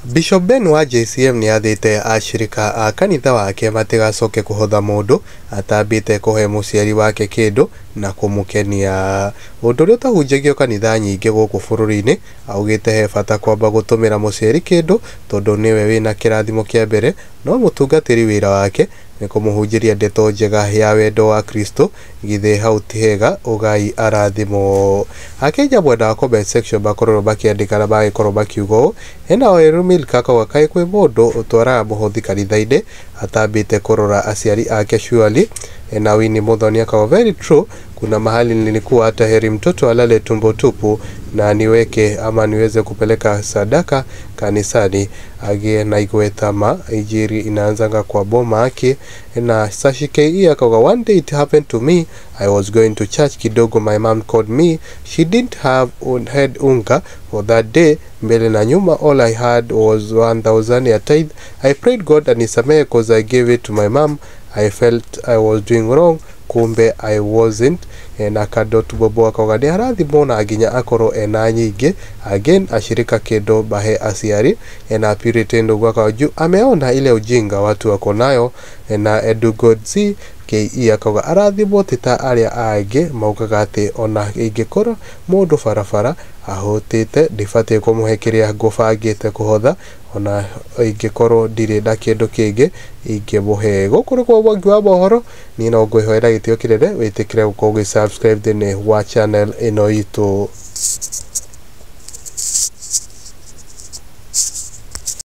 Bishop Ben wa JCM nĩathĩte ashirika a kanitha wake matigacoke kũhotha mũndũ atambĩte kũhe mũciari wake kĩndũ na kũmũkenia, ũndũ ũrĩa ũtahunjagio kanitha nyingĩ gũkũ bũrũri-inĩ. Augĩte he bata kwamba gũtũmĩra mũciari kĩndũ tondũ nĩwe wĩna kĩrathimo kĩa mbere, no mũtungatĩri wĩra wake nĩ kũmũhunjĩria ndeto njega ya wendo wa Kristo. Githĩ hau ti hega? Ũgai arathimwo. Akenya mwena wa comment section makorwo makĩandĩka na magĩkorwo makiuga ũũ. Hena Waweru Milka akauga kaĩ kwĩ mũndũ ũtwaraga mũhothi kanitha-inĩ atambĩte kũrora aciari ake surely. Na Winnie Muthoni akauga very true, kuna mahali nilikuwa hata heri mtoto alale tumbo tupu na niweke ama niweze kupeleka sadaka kanisani agie na igweta ma ijiri inaanzanga kwa boma ake. Na Sashi KE akauga one day it happened to me, I was going to church kidogo, my mom called me, she didn't have had unga for that day, mbele na nyuma all I had was 1000 ya tithe. I prayed God anisamehe cause I gave it to my mom. I felt I was doing wrong, kumbe I wasn't. Na Kadot Bobo akauga nĩ arathimwo na nginya akorwo ena nyingĩ. Again ashirika kĩndũ bahe aciari. Na Purity Ndugu akauga juu ameona ile ujinga watu wako nayo. Na Edugodzi KE akauga arathimwo ti ta arĩa angĩ maugaga atĩ ona ingĩkorwo mũndũ barabara ahũtĩte ndibatiĩ kũmũhe kĩrĩa ngũbangĩte kũhotha, ona ingĩkorwo ndirĩ na kĩndũ kĩngĩ ingĩmũhe. Gũkũ nĩkuo Mwangi wa mohoro, niĩ no ngwĩhoera gĩtĩo kĩnene wĩtĩkĩre gũkorwo ũgĩ subscribe thĩinĩ wa channel ĩno itũ.